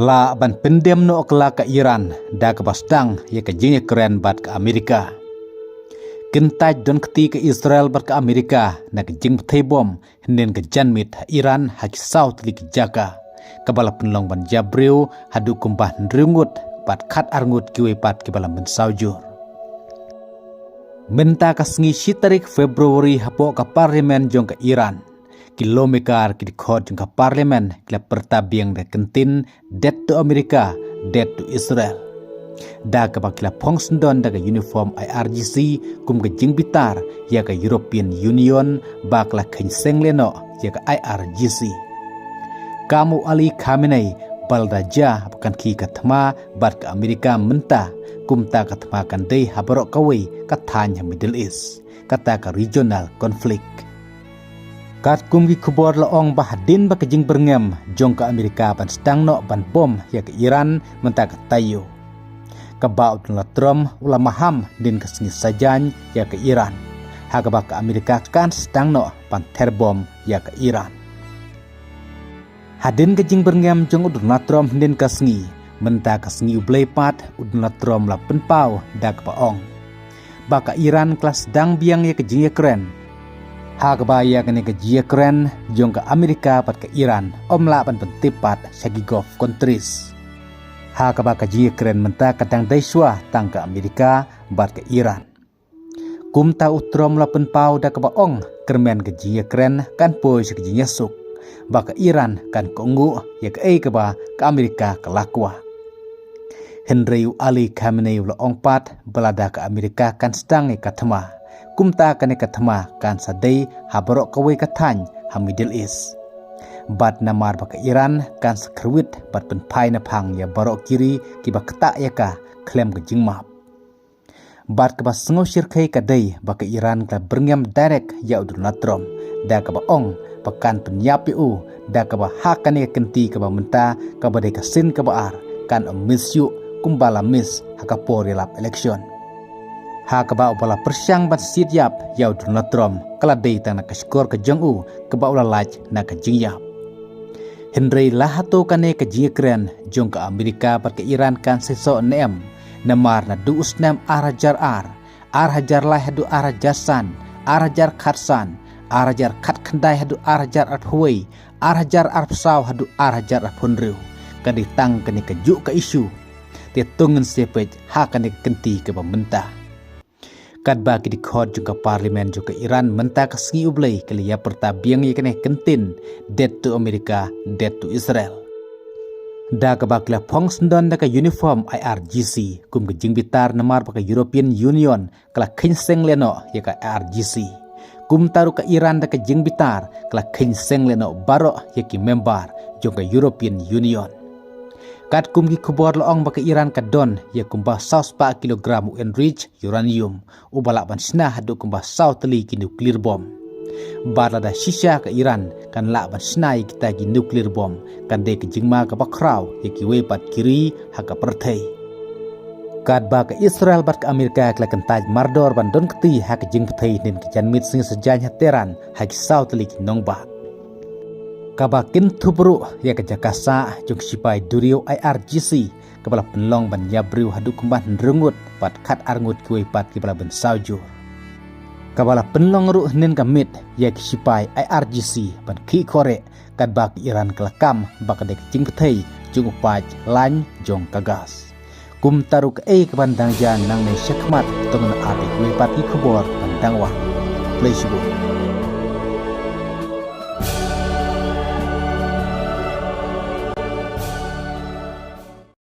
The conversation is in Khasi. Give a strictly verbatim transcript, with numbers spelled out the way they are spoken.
Lah ban pyndem noh ka la ka Iran da kaba sdang ïa ka jingïakren bad ka Amerika. Kyntait don kti ka Israel bad ka Amerika na ka jingpyrthei bom hynnin ka janmiet ha Iran ha ki saw tylli ki jaka, kaba la pynlong ban ïap briew haduh kumba hynriew ngut bad khat ar ngut kiwei pat kiba la mynsaw jur. Mynta ka sngi shi tarik February hapoh ka parliament jong ka Iran, ki lawmaker ki dkhot jong ka parliament ki la pyrta biang da ka kyntien Death to America, Death to Israel. Da kaba ki la phong syndon da ka uniform I R G C kum ka jingbitar ïa ka European Union ba ka la kheiñ seng lehnoh ïa ka I R G C. Kam u Ali Khamenei ba la da jia ba kan khie ka thma bad ka Amerika mynta, kumta ka thma kan dei ha baroh kawei ka thaiñ ha Middle East, kata ka regional conflict. Katkum ki khubor la ong ba hadien ba ka jingbyrngem jong ka Amerika ban sdang noh ban bom ïa ka Iran mynta ka taïew, kaba u Donald Trump u la maham hynnin ka sngi Saitjaiñ ïa ka Iran, ha kaba ka Amerika kan sdang noh ban ther bom ïa ka Iran. Hadien ka jingbyrngem jong u Donald Trump hynnin ka sngi, mynta ka sngi U Blei pat u Donald Trump la pynpaw da kaba ong ba ka Iran ka la sdang biang ïa ka jingïakren, ha kaba ïa kane ka jingïakren jong ka Amerika bad ka Iran ym lah ban pyntip pat sha ki Gulf countries, ha kaba ka jingïakren mynta ka dang dei shuwa tang ka Amerika bad ka Iran. Kumta u Trump la pynpaw da kaba ong kyrmen ka jingïakren kan poi sha ka jingïasuk, ba ka Iran kan kohnguh ïa kaei kaba ka Amerika ka la kwah. Hynrei u Ali Khamenei u la ong pat ba lada ka Amerika kan sdang ïa ka thma, kumta kane ka thma kan sa dei ha baroh kawei ka thaiñ ha Middle East, bad namar ba ka Iran kan sa kyrwit bad pynphai naphang ïa baroh ki ri kiba ktah ïa ka khlem ka jingmap. Bad kaba sngew shyrkhei ka dei ba ka Iran ka la byrngem direct ïa u Donald Trump da kaba ong ba kan pynïap ïa u, da kaba ha kane ka kynti kaba mynta kaba dei ka sien kaba ar kan ym miss shuh kumba la miss ha ka por ïalap election, ha kaba uba la pyrshang ban siat ïap ïa u Donald Trump ka la dei tang na ka shkor ka jong u kaba u la lait na ka jingïap. Hynrei la hato kane ka jingïakren jong ka Amerika bad ka Iran kan seisoh ne em, namar naduh u snem ar hajar ar, ar hajar lai haduh ar hajar san, ar hajar khatsan, ar hajar khatkhyndai haduh ar hajar arphew wei, ar hajar arphew saw haduh ar hajar arphew hynriew, ka dei tang kane kajuh ka issue. Te to ngin sa peit ha kane ka kynti kaba mynta. Katba ki dkhot jong ka parliament jong ka Iran mynta ka sngi U Blei ki la ïa pyrta biang ïa kane ka kyntien, death to America, death to Israel, da kaba ki la phong syndon da ka uniform I R G C kum ka jingbitar namar ba ka European Union ka la kheiñ seng lehnoh ïa ka I R G C. Kumta ruh ka Iran da ka jingbitar ka la kheiñ seng lehnoh baroh ïa ki member jong ka European Union. Katkum ki khubor la ong ba ka Iran ka don ïa kumba saw spah kilogram u enriched uranium, uba lah ban shna haduh kumba saw tylli ki nuclear bomb. Bad lada shisha ka Iran kan lah ban shna ïa kita ki nuclear bomb, kan dei ka jingma kaba khraw ïa kiwei pat ki ri ha ka pyrthei. Katba ka Israel bad ka Amerika ki la kyntait mardor ban don kti ha ka jingpyrthei hynnin ka janmiet sngi Saitjaiñ ha Tehran ha ki saw tylli ki nongbah, kaba kynthup ruh ïa ka jaka sah jong ki shipai duriaw I R G C, kaba la pynlong ban ïap briew haduh kumba hynriew ngut bad khat ar ngut kiwei pat kiba la mynsaw jur, kaba la pynlong ruh hynnin ka miet ïa ki shipai I R G C ban khih khoreh, katba ka Iran ka la kam ba ka dei ka jingpyrthei jong u paid lain jong ka gas. Kumta ruh kaei kaban dang jia nangne shakhmat, to ngin ap ïa kiwei pat ki khubor ban dang wan. Khublei shibun.